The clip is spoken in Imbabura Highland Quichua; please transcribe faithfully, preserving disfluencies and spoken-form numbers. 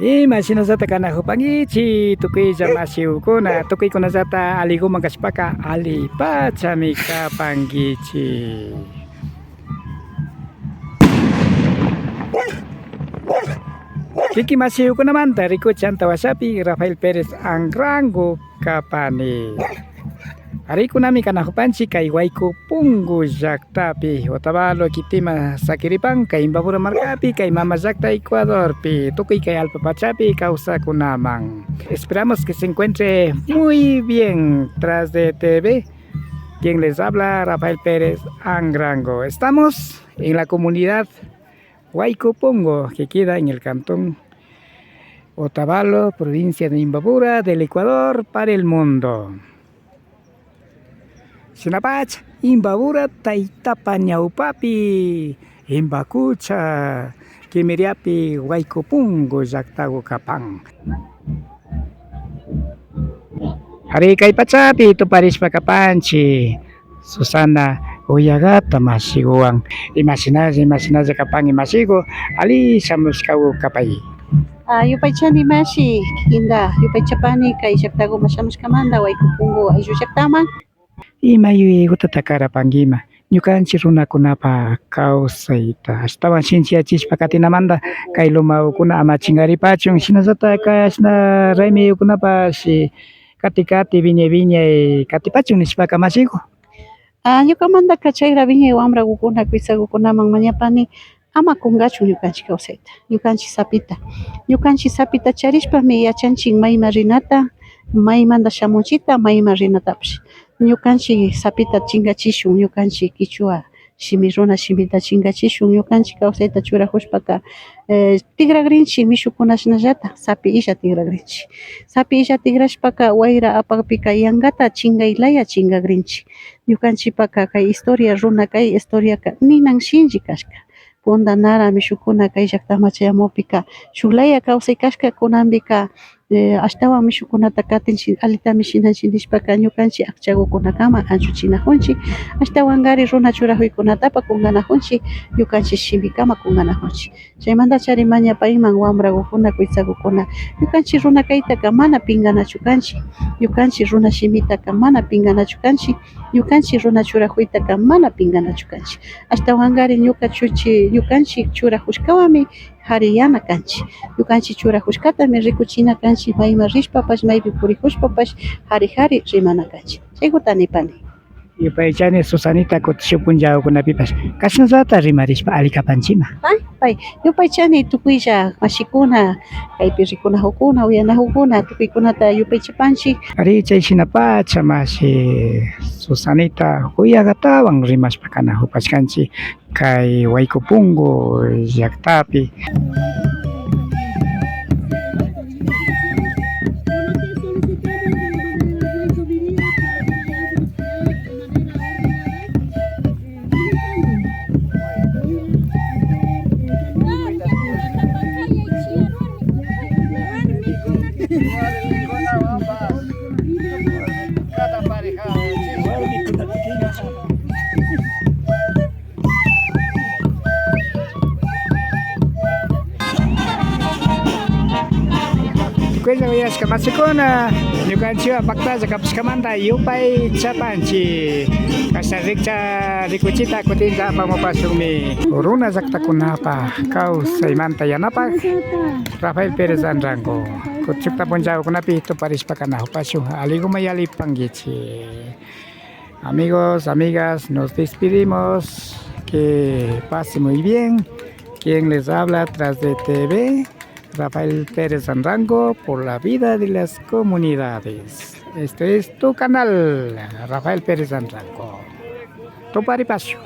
Imashinallata kanakupankichik, tukuylla mashikuna, tukuykunallata alliguman kashpaka allipachami kapankichik. Kikin mashikukunamanta rikuchi antawashapi Rafael Pérez Anrango kapani. Ari kunami kanakupanchik kay Wayku Punku llaktapi, Otavalo kitiman sakiripan, kay Imbabura markapi, kay mama llakta Ecuadorpi, tukuy kay allpa pachapi kawsakkunaman. Esperamos que se encuentre muy bien tras de T V. Quien les habla, Rafael Pérez Anrango. Estamos en la comunidad Wayku Punku, que queda en el cantón Otavalo, provincia de Imbabura, del Ecuador para el mundo. Shinapacha, Imbabura taytapa ñawpapi, Imbakucha kimiriapi Wayku Punku llaktaku kapan. Ari, kay pachapi tuparishpa kapanchik Susana Uyagata mashikuwan. Imashinalla, imashinalla kapanki mashiku, ali shamushkaku kapay. Ah, yupaychani mashi, kikinta yupaychapani kay llaktakuman shamushkamanta, Wayku Punku ayllu llaktaman. Ima yuyaykutata karapankima ñukanchik runakunapa kawsayta ashtawan shinchiyachishpa katinamanta, kay lumawkuna ama chinkaripachun, shinallata kashna raymiyukunapash kati kati, wiñay wiñay katipachun nishpaka mashiku. Ah, ñukamantaka chayra wiñay wambrakukuna, kuytsakukunaman mañapani, ama kunkachun ñukanchik kawsayta, ñukanchik sapita. Ñukanchik sapita charishpami yachanchik mayman rinata, maymanta shamunchikta, mayman rinatapash. Ñukanchik sapita chinkachishun, ñukanchik kichwa shimi, runa shimita chinkachishun, ñukanchik kawsayta churakushpaka, eh, tikragrinchik mishukuna shinallata, sapi illa tikragrinchik. Sapi illa tikrashpaka wayra apakpika yankata chinkay laya chinkagrinchik. Ñukanchikpaka kay historia, runa kay historiaka ninan shinchi kashka. Punta nara mishukuna kay llaktaman chayamukpika shuk laya kawsay kashka, kunanpika, eh, ashtawan mishukunata katinchik, alitami shinanchik nishpaka ñukanchik akchakukunakama anchuchinakunchik, ashtawankari runa churakuykunatapash kunkanakunchik, ñukanchik shimikama kunkanakunchik. Chaymantachari mañapayman wambrakukuna, kuytsakukuna, ñukanchik runa kaytaka mana pinkanachu kanchik, ñukanchik runa shimitaka mana pinkanachu kanchik, ñukanchik runa churakuytaka mana pinkanachu kanchik. Ashtawankari ñuka chuchi, ñukanchik churakushkawanmi kariyana kanchik. Ñukanchik churakushkatami rikuchina kanchik, mayman rishpapash, maypi purikushpapash, kari kari rimana kanchik. Chaykuta nipani. Yupaychani Susanita, kutin shuk punllakunapipash kashnallata rimarishpa ali kapanchima. Pay, pay, yupaychani tukuylla mashikuna, kaypi rikunakukuna, uyanakukuna, tukuykunata yupaychapanchik. Ari, chay shinapacha mashi Susanita Uyagatawan rimashpa kanakupashkanchik kay Waykupunku llaktapi. Tukuylla uyashka mashikuna, ñukanchikwan paktalla kapashkamanta yupaychapanchik. Kashna rikcha rikuchita kutinlla apamupashunmi. Runa llaktakunapa kawsaymanta yanapak Rafael Pérez Anrango. Kutin shukta punllakunapi tuparishpa kanakupashun. Alliguman yallipankichik. Amigos, amigas, nos despedimos. Que pase muy bien. Quien les habla tras de T V, Rafael Pérez Anrango, por la vida de las comunidades. Este es tu canal, Rafael Pérez Anrango. Tuparipashun.